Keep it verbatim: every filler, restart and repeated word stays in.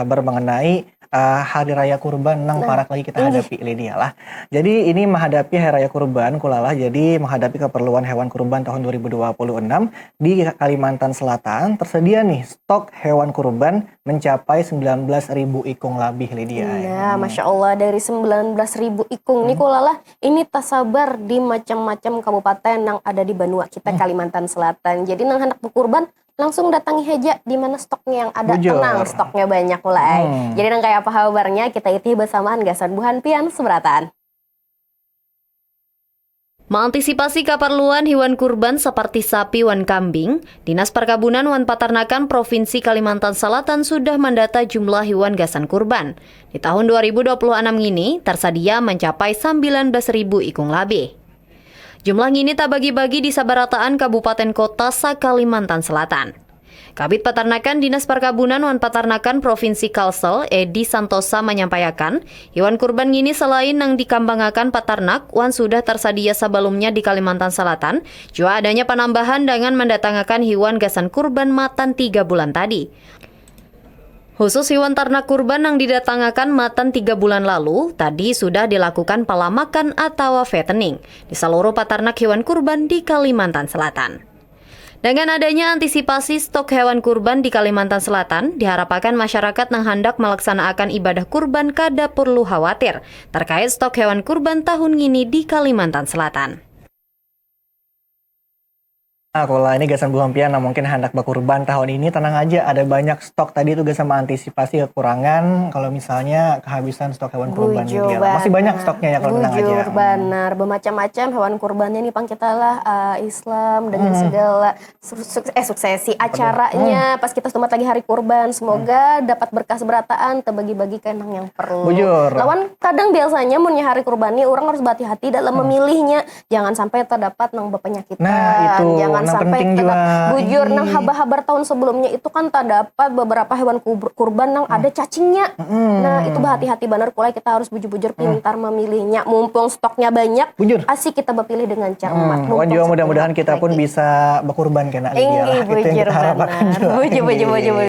sabar mengenai uh, hari raya kurban nang nah, parak lagi kita hadapi, Lydia lah. Jadi ini menghadapi hari raya kurban, kulalah, jadi menghadapi keperluan hewan kurban tahun dua ribu dua puluh enam di Kalimantan Selatan, tersedia nih stok hewan kurban mencapai sembilan belas ribu ikung labih, Lydia. Nah, Masya Allah, dari sembilan belas ribu ikung hmm. nih kulalah, ini tersebar di macam-macam kabupaten yang ada di banua kita hmm. Kalimantan Selatan. Jadi nang hendak berkurban langsung datangi haja di mana stoknya yang ada. Bujur. Tenang, stoknya banyak mulai. Hmm. Jadi nang kayak apa kabarnya, kita itih bersamaan gasan buhan pian seberataan. Mengantisipasi keperluan hewan kurban seperti sapi wan kambing, Dinas Perkebunan wan Peternakan Provinsi Kalimantan Selatan sudah mendata jumlah hewan gasan kurban. Di tahun dua ribu dua puluh enam ini tersedia mencapai sembilan belas ribu ikung labih. Jumlah ngini tabagi-bagi di sabarataan kabupaten kota sa-Kalimantan Selatan. Kabid Patarnakan Dinas Parkabunan wan Patarnakan Provinsi Kalsel, Edi Santosa manyampaiakan, hiwan kurban ngini salain nang dikambangakan patarnak wan sudah tarsadia sabalumnya di Kalimantan Salatan, jua adanya panambahan dangan mandatangakan hiwan gasan kurban matan tiga bulan tadi. Khusus hiwan tarnak kurban nang didatangakan matan tiga bulan lalu, tadi sudah dilakukan palamakan atawa fattening di saluruh patarnak hiwan kurban di Kalimantan Selatan. Dengan adanya antisipasi stok hewan kurban di Kalimantan Selatan, diharapakan masyarakat nang handak malaksanaakan ibadah kurban kada perlu khawatir terkait stok hewan kurban tahun ngini di Kalimantan Selatan. Nah, kalau ini gasan buhan pian, nah mungkin handak bakurban tahun ini, tenang aja, ada banyak stok tadi itu gasan mengantisipasi kekurangan kalau misalnya kehabisan stok hewan kurban ini. Masih banyak stoknya ya kalau tenang aja. Bujur, banar. Bermacam-macam hewan kurbannya nih, pang kita lah uh, Islam dengan hmm. segala su eh suksesi acaranya hmm. pas kita selamat lagi hari kurban. Semoga hmm. dapat berkah seberataan, terbagi-bagi ke nang yang perlu. Bujur. Lawan kadang biasanya munnya hari kurban nih orang harus berhati-hati dalam hmm. memilihnya. Jangan sampai terdapat nang berpenyakit. Nah, itu. Jangan nah, sampai tetap juga. Bujur nang habar-habar tahun sebelumnya itu kan terdapat beberapa hewan kurban nang hmm. ada cacingnya. Hmm. Nah, itu berhati-hati benar, kulai kita harus bujur-bujur pintar hmm. memilihnya. Mumpung stoknya banyak, bujur. Asik kita berpilih dengan cermat. Hmm. Wan juga mudah-mudahan kita pun bisa berkurban kena. Inggih, bujur. Bujur, bujur, bujur.